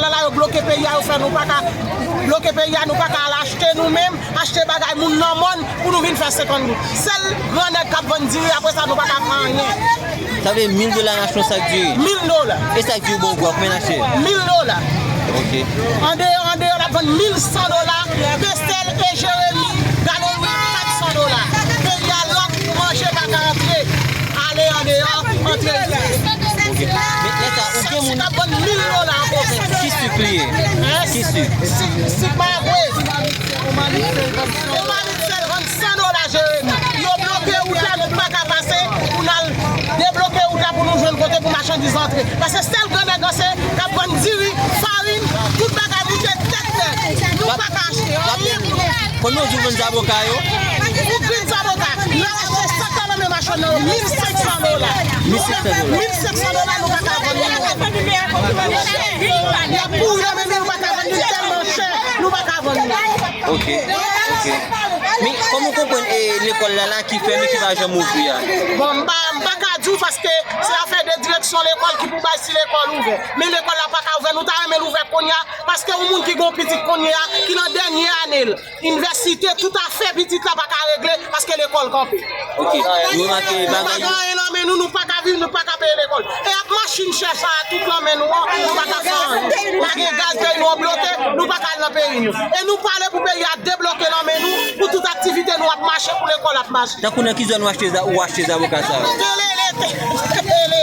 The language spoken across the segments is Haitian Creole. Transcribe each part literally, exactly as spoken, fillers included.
Lala yo bloke peyi a, yo fè nou pa ka bloke peyi a, nou pa ka al achte nou menm, achte bagay moun nan mòn pou nou vin fè senkant goud. Sèl gran nèg k ap vann diri, apre sa nou pa ka fè anyen. Sa vle mil dola n achte yon sak diri? Mil dola. E sak diri bon gou a, konbyen n achte? Mil dola. Ok. Andeyò, andeyò, n ap vann mil san dola, Pestèl e Jeremi, galon lwil kat san dola. Peyi a lòk, manje pa ka antre. Ale andeyò, antre isit. Ok. Men lè sa, ou gen moun k ap vann mil dola an pwovens. Ki sik li ye? Hein? Ki sik? Sik, sik magwe. Yon malit sèl vann san dola, Jeremi. Yo bloke wout la, nou pa ka pase pou n al debloke wout la pou nou jwenn kote pou machandiz antre. Paske sèl gran nèg ranse k ap vann diri, farin, tout bagay moute tèt nèg. Nou pa ka achte anyen pou nou. Kòm yo di w vann zaboka yo? Ou grenn zaboka. N ap achte sa k nan men machann nan yo, mil senk san dola. Mil senk san dola. Mil senk san dola, nou pa ka vann li. Y ap pouri nan men nou, nou pa ka vann li, tèlman chè, nou pa ka vann li. Ok, ok. Men kòman w konprann, e, lekòl la la ki fèmen, ki pa janm ouvri a? Bon, m pa, m pa ka di w paske se afè de direksyon lekòl ki pou bay si lekòl ouvè. Men lekòl la pa ka ouvè, nou ta renmen l ouvè kounye a, paske yon moun ki gen yon pitit kounye a, ki nan dènye ane l, inivèsite, tout afè pitit la pa ka regle paske lekòl kanpe. Ok, nou remake bagay. Nou pa gen anyen nan men nou, nou pa ka viv, nou pa ka peye lekòl. E ap machin chè sa a tout nan men nou an, nou pa ka fè anyen. Pa gen gaz, peyi nou an bloke, nou pa ka al nan peyi nou. E nou pale pou peyi a debloke nan men nou, pou tout aktivite nou ap mache, pou lekòl ap mache. Tankou nan ki zòn ou achte za-, ou achte zaboka sa yo? Telele, telele.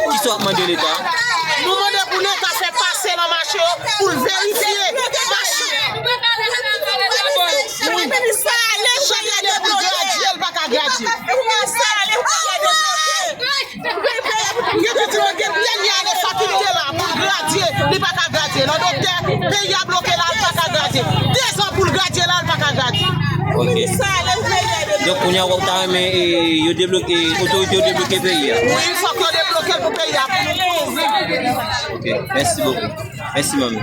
Kisa w ap mande Leta? Nou mande pou Leta fè pase nan mache yo pou l verifye machin. Chak ane pou gradye, l pa ka gradye. Gen pitit mwen gen dènye ane fakilte la pou l gradye, li pa ka gradye. Nan doktè, peyi a bloke la, l pa ka gradye. Dezan pou l gradye la, l pa ka gradye. Ok. Donk, kounye a, ou ta renmen, e, yo debloke, otorite yo debloke peyi a? Wi, fòk yo debloke l pou peyi a, pou nou ouvri. Ok, mèsi bokou. Mèsi, manmi.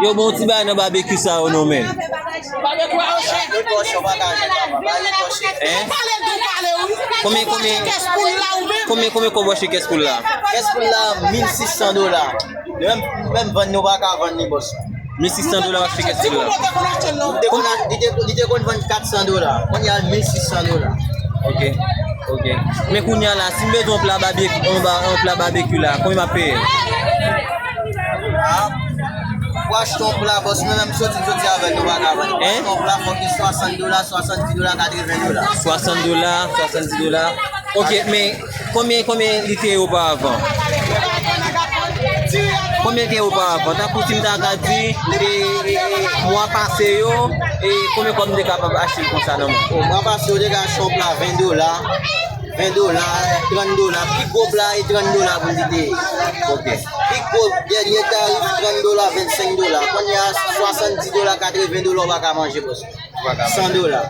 Yo, bon, ti bagay nan babekyou sa yo, non, men. Hein? Konbyen, konbyen, konbyen, konbyen kòb w achte kès poul la? Kès poul la, mil sis san dola. Menm, menm vann nou pa ka vann li, bòs. Mil sis san dola w achte kès poul la. Li te konn, li te, li te konn vann kat san dola. Kounye a, mil sis san dola. Ok, ok. Men kounye a la, si m bezwen yon pla babekyou, yon ba-, yon pla babekyou la, konbyen m ap peye? Ah, pou achte yon pla, bòs, mwen menm soti, soti avè l, nou pa ka vann. Hein? Pou achte yon pla, fòk li swasant dola, swasanndis dola, katreven dola. Swasant dola, swasanndis dola. Ok, men konbyen, konbyen li te ye oparavan? Konbyen li te ye oparavan? Tankou si m ta ka di, e, e, e, mwa pase yo, e, konbyen kòb m te kapab achte l konsa nan men? O, mwa pase yo, te ka achte yon pla ven dola, ven dola, trant dola, pi gwo pla e trant dola pou l te ye. Ok. Pi gwo, dènye tarif, trant dola, vennsenk dola. Kounye a, swasanndis dola, katreven dola, ou pa ka manje, bòs. San dola.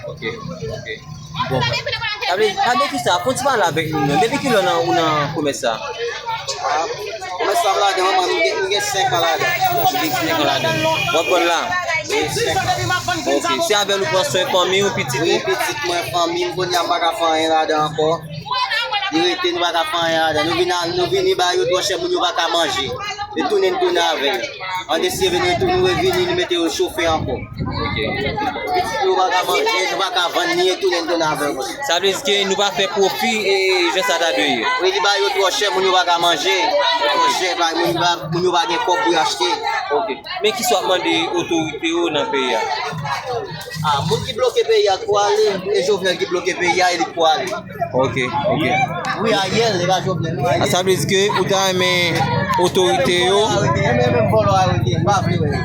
Ok, ok. Bon, sa vle, sa vle di sa, fon ti pale avèk nou, non. Depi kilè w nan, ou nan komès sa? Ah, komès sa m ladan, mwen, m gen, m gen senk an ladan. Ou gen senk an ladan. W ap vann la? Wi, senk an. Ok. Se avè l ou pran swen fanmi w, pitit ou? Wi, pitit mwen, fanmi m, kounye a m pa ka fè anyen ladan ankò. Li rete, nou pa ka fè anyen ladan. Nou vin a, nou vini ba yo twò chè, moun yo pa ka manje. Yo tounen, n tounen avè l. An deside nou tou, nou revini, nou mete yo chofe ankò. Ok. Pitit nou pa ka manje, nou pa ka vann ni e tounen, n tounen avè l konsa. Sa vle di ke nou pa fè pwofi e jan sa ta dwe ye. Wi, li ba yo twò chè, moun yo pa ka manje. Twò chè, pa, moun pa, moun yo pa gen kòb pou yo achte. Ok. Men kisa w ap mande otorite yo nan peyi a? Ah, moun ki bloke peyi a, k pou ale, e Jovenel ki bloke peyi a, e li k pou ale. Ok, ok. Wi, Ariel, e pa Jovenel, non, Ariel. Sa vle di ke ou ta renmen otorite yo? Arete, menm, menm vòlò arete, m pa vle wè yo.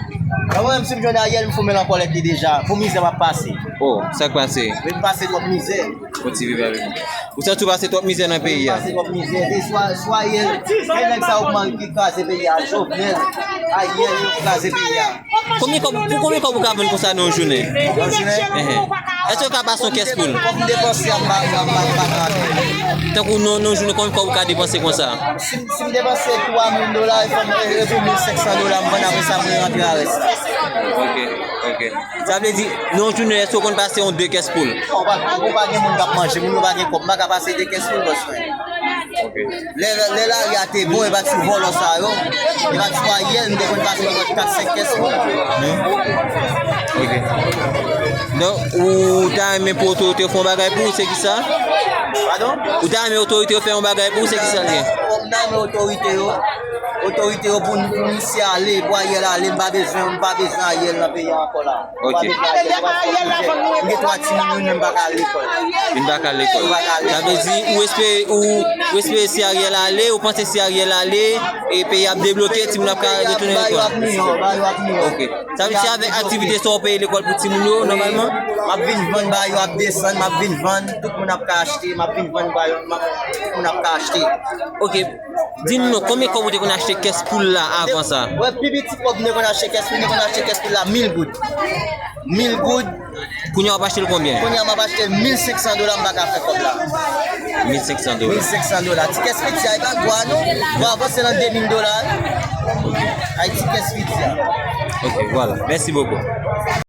Mwen menm, si m jwenn Ariel, m foumen l an kòlèt li deja, pou mizè m ap pase. Oh, sa k pase? Wi, m pase twòp mizè. Kontinye viv avèk nou. Ou santi w pase twòp mizè nan peyi a? Pase twòp mizè. E swa, swa Ariel, se nèg sa yo k kraze peyi a, Jovenel, Ariel, yo kraze peyi a. Konbyen kòb, pou konbyen kòb ou ka vann konsa nan yon jounen? Nan yon jounen? Enhen. Èske w ka pase yon kès poul? Kòb m depanse a, m pa, m pa, m pa, m pa ka vann. Tankou nan, nan yon jounen, konbyen kòb ou ka depanse konsa? Si, si m depanse twa mil dola, e fò m, e, e pou mil senk san dola, m vann apre sa, m rantre a rès. Ok, ok. Sa vle di, nan yon jounen, èske w konn pase yon de kès poul? Non, pa, pa gen moun k ap manje, moun yo pa gen kòb, m pa ka pase de kès poul, bòs mwen. Lè, lè lari a te bon, e pa ti vòlò sa yo. E pa ti Ariel, m te konn pase nan kat senk kès pou. Ok. Donk, ou ta renmen pou otorite yo fè yon bagay pou ou, se ki sa? Padon? Ou ta renmen otorite yo fè yon bagay pou ou, se ki sa l ye? Fò m ta renmen otorite yo. Otorite yo pou, pou misye ale, pou Ariel ale, m pa bezwen, m pa bezwen Ariel nan peyi a ankò la. Ok. M gen twa timoun, youn menm pa ka al lekòl. Youn pa ka al lekòl. Sa vle di, ou espere, ou, ou espere si Ariel ale, ou panse si Ariel ale, e peyi ap debloke, timoun ap ka retounen lekòl? Bagay yo ap miyò, bagay yo ap miyò. Ok. Sa vle di, se avèk aktivite sa w peye lekòl pou timoun yo, nòmalman? M ap vin vann, bagay yo ap desann, m ap vin vann, tout moun ap ka achte, m ap vin vann, bagay yo, m ap, tout moun ap ka achte. Ok. Di m non, konbyen kòb ou te konn achte kès poul la avan sa? Wè, pi piti kòb m te konn achte kès poul, m te konn achte kès poul la mil goud. Mil goud. Kounye a w ap achte l konbyen? Kounye a m ap achte l mil senk san dola, m pa ka fè kòb la. Mil senk san dola. Mil senk san dola. Ti kès piti a, e pa gwo a non. Gwo a avanse nan de mil dola. Ay, ti kès piti a. Ok, vwala. Mèsi bokou.